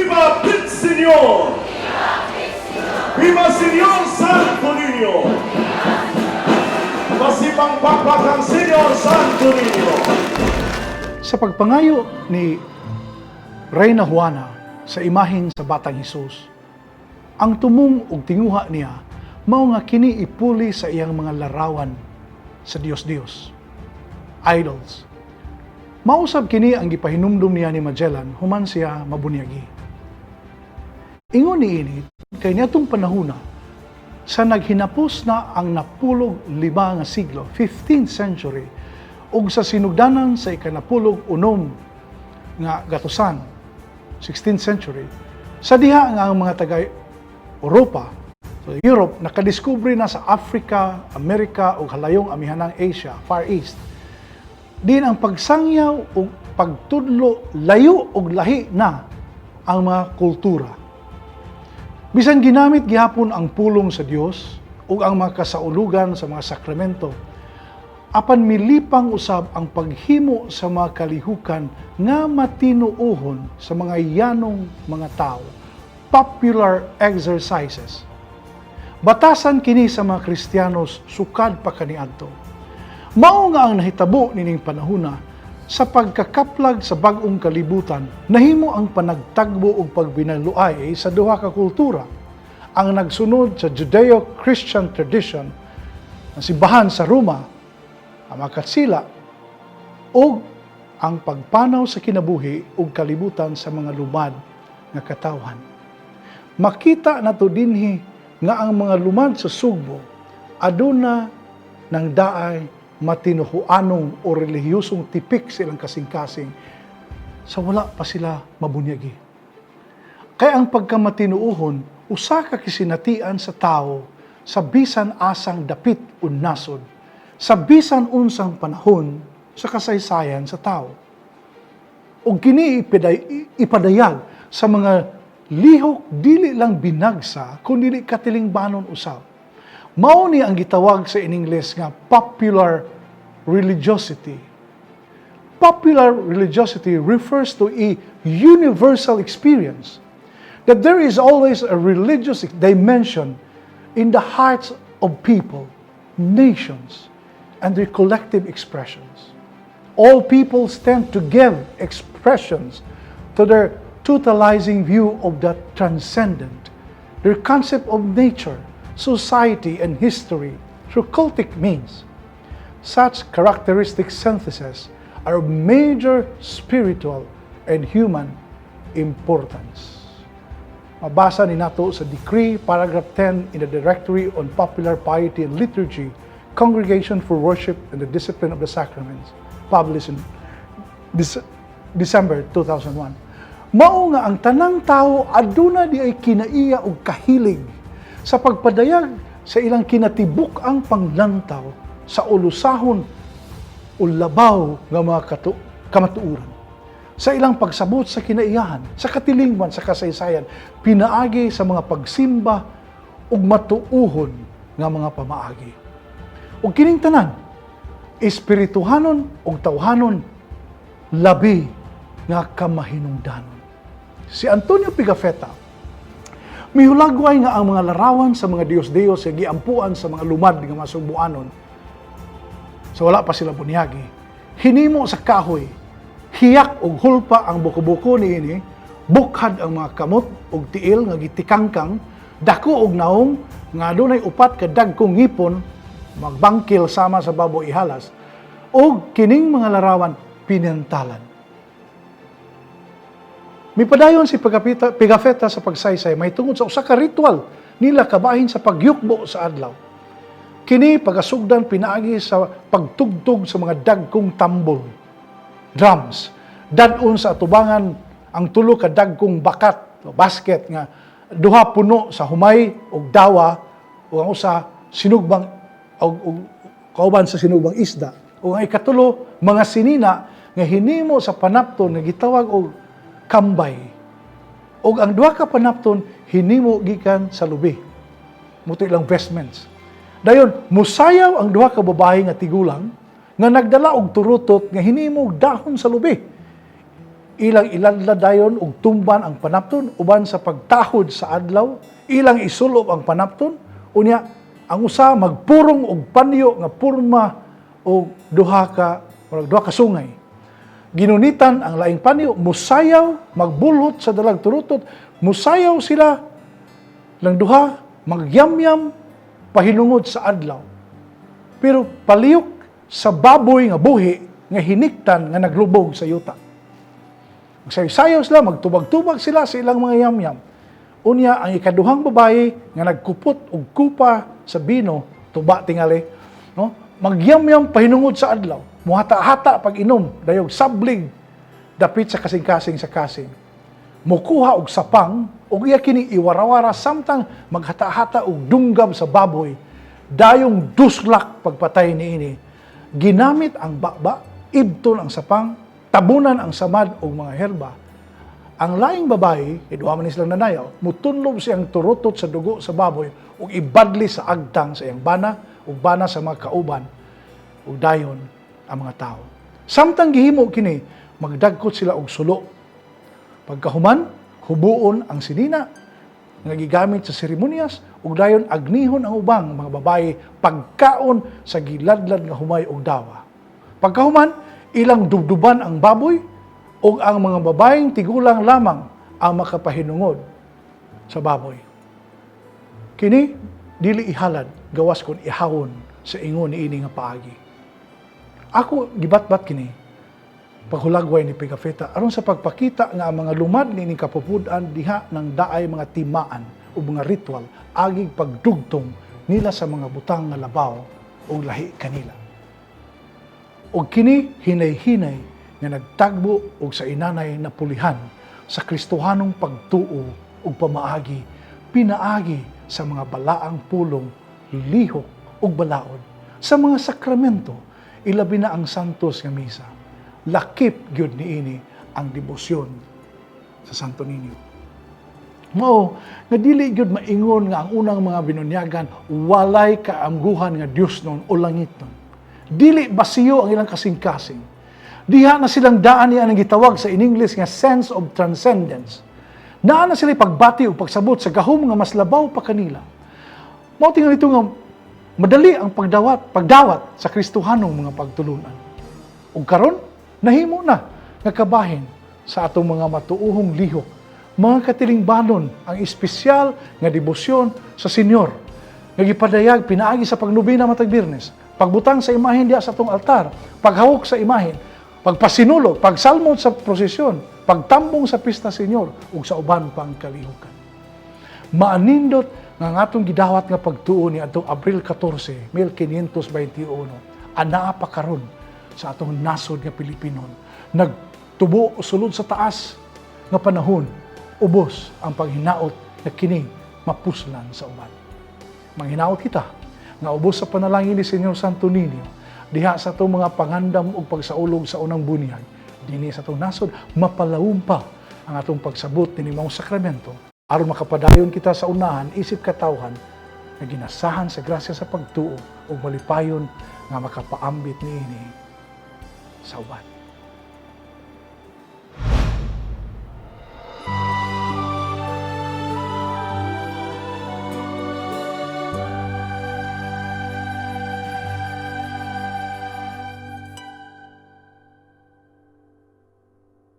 Viva Pit Señor! Viva Señor Santo Niño! Masipang pakpak ang Señor Santo Niño! Sa pagpangayo ni Reyna Juana sa imahen sa Batang Hesus, ang tumong ug tinguha niya mao nga kini ipuli sa iyang mga larawan sa Dios-Dios, idols. Mausab kini ang gipahinumdum niya ni Magellan human siya mabunyagi. Ingon niini kay niadtong panahona sa naghinapos na ang 15 nga siglo, 15th century, ug sa sinugdanan sa 16 nga gatusan, 16th century, sa diha nga ang mga taga Europa, so Europe, nakadiskubre na sa Africa, Amerika ug halayong amihanang Asia, Far East. Din ang pagsangyaw ug pagtudlo, layo ug lahi na ang mga kultura. Bisan ginamit gihapon ang pulong sa Dios ug ang mga kasaulugan sa mga sakramento, apan milipang usab ang paghimo sa mga kalihukan nga matinuohon sa mga yanong mga tao, popular exercises. Batasan kini sa mga Kristiyanos sukad pa kaniadto. Mao nga ang nahitabo nining panahona sa pagkakaplag sa bag-ong kalibutan, nahimo ang panagtagbo ug pagbinaluay sa duha ka kultura. Ang nagsunod sa Judeo-Christian tradition, ang simbahan sa Roma, ang mga katsila, ug ang pagpanaw sa kinabuhi ug kalibutan sa mga lumad nga katawhan. Makita nato dinhi nga ang mga lumad sa Sugbo aduna ng daay matinuhuanong o relihiyosong tipik sa ilang kasing-kasing sa wala pa sila mabunyagi. Kay ang pagkamatinuohon, usa ka kisinatian sa tao sa bisan asang dapit o nasod, sa bisan unsang panahon sa kasaysayan sa tao. Ug kini ipadayag sa mga lihok dili lang binagsa kundi katilingbanon usab. Mao ni ang gitawag sa in-Ingles nga popular religiosity. Popular religiosity refers to a universal experience that there is always a religious dimension in the hearts of people, nations, and their collective expressions. All peoples tend to give expressions to their totalizing view of the transcendent, their concept of nature, society, and history through cultic means. Such characteristic syntheses are of major spiritual and human importance. Mabasa ni nato sa Decree, paragraph 10 in the Directory on Popular Piety and Liturgy, Congregation for Worship and the Discipline of the Sacraments, published in December 2001. Mao nga ang tanang tao aduna diay kinaiya og kahilig sa pagpadayag sa ilang kinatibuk-ang panglantaw sa ulusahon o labaw nga mga kamatuoran. Sa ilang pagsabot sa kinaiyahan, sa katilingban, sa kasaysayan, pinaagi sa mga pagsimba ug matuuhon nga mga pamaagi. Ug kining tanan, espirituhanon ug tawhanon, labi nga kamahinungdanon. Si Antonio Pigafetta, mihulagway nga ang mga larawan sa mga Diyos-Diyos sa giampuan sa mga lumad nga mga Sugbuanon, so wala pa sila bunyagi, hinimo sa kahoy, hiyak og hulpa ang buko-buko niini, bukhad ang mga kamot og tiil nga gitikangkang, dako og naong nga adunay upat ka dagkong ngipon, magbangkil sama sa baboy ihalas, og kining mga larawan pinintalan. Mipadayon si Pigafetta sa pagsaysay may tungod sa usa ka ritual nila kabahin sa pagyukbo sa adlaw. Kini pagasugdan pinaagi sa pagtugtog sa mga dagkong tambol, drums. Dad-on sa atubangan ang tulo ka dagkong bakat o basket nga duha puno sa humay ug dawa ug ang usa sinugbang og kauban sa sinugbang isda. Ug ang ikatulo, mga sinina nga hinimo sa panapton nga gitawag og kambay. Ug ang duha ka panapton hinimo gikan sa lubi. Mao to ilang vestments. Dayon musayaw ang duha ka babae nga tigulang nga nagdala og turutot nga hinimo og dahon sa lubi. Ilang iladlad dayon og tumban ang panapton uban sa pagtahod sa adlaw, ilang isulob ang panapton, unya ang usa magpurong og panyo nga porma og duha ka sungay. Ginunitan ang laing panyo, musayaw, magbulhot sa dalag turutot, musayaw sila lang duha, magyamyam, pahinungod sa adlaw. Pero palihok sa baboy nga buhi nga hiniktan nga naglubog sa yuta. Magsayaw sila, magtubag-tubag sila sa ilang mga yamyam. Unya, ang ikaduhang babae nga nagkupot og kupa sa bino, tuba tingali, no? Magyamyam pahinungod sa adlaw, muhata-hata pag inom, dayog sablig dapit sa kasing-kasing sa kasing. Mukuha og sapang ug iya kini iwarawara samtang maghata-hata og dunggab sa baboy, dayong duslak pagpatay niini. Ginamit ang baba, ibton ang sapang, tabunan ang samad og mga herba. Ang laing babae, kay duha man ni silang nanayaw, mutunlob siyang turutot sa dugo sa baboy ug ibadli sa agtang sa iyang bana ug bana sa mga kauban ug dayon ang mga tao. Samtang gihimo kini, magdagkot sila og sulo. Pagkahuman, hubuon ang sinina nga gigamit sa seremonyas ug dayon agnihon ang ubang mga babae pagkaon sa giladlad nga humay og dawa. Pagkahuman, ilang dubduban ang baboy ug ang mga babaeng tigulang lamang ang makapahinungod sa baboy. Kini dili ihalad gawas kon ihawon sa ingon niini nga paagi. Ako gibatbat kini paghulagway ni Pigafetta aron sa pagpakita nga ang mga lumad niining kapupud-an diha nang daay mga timaan o mga ritual agig pagdugtong nila sa mga butang nga labaw o lahi kanila. Og kini hinay-hinay nga nagtagbo og sa inanay na pulihan sa Kristohanong pagtuo ug pamaagi pinaagi sa mga balaang pulong, lihok ug balaod, sa mga sakramento, ilabi na ang Santos nga Misa. Lakip gyud niini ang debosyon sa Santo Niño. Mao nga dili gyud maingon nga ang unang mga binunyagan walay kaamguhan nga Dios nun o langit nun. Dili basiyo ang ilang kasing-kasing. Diha na silang daan niya ang gitawag sa in English nga sense of transcendence. Naa na sila pagbati o pagsabot sa gahom nga mas labaw pa kanila. Mao tingali ito nga madali ang pagdawat sa Kristohanong mga pagtulunan. Ug karon nahimo na nga kabahin sa atong mga matuohong lihok, mga katilingbanon, ang espesyal nga debosyon sa Senyor nga gipadayag pinaagi sa pagnobena matag Biyernes, pagbutang sa imahen diha sa atong altar, paghawok sa imahen, pagpasinulog, pagsalmot sa prosesyon, pagtambong sa pista Senyor ug sa uban pang kalihukan. Maanindot nga ang atong gidawat nga pagtuo ni atong Abril 14, 1521, anaa pa karon sa atong nasod nga Pilipinon. Nagtubo sulod sa taas nga panahon, ubos ang paghinaot nga kini mapuslan sa uban. Manghinaot kita nga ubos sa panalangin ni Senyor Santo Niño diha sa atong mga pangandam ug pagsaulog sa unang bunyag dinhi sa atong nasod, mapalawom pa ang atong pagsabot nining maong sakramento aron makapadayon kita sa unahan isip katawhan nga ginasahan sa grasya sa pagtuo ug malipayon nga makapaambit niini sa uban.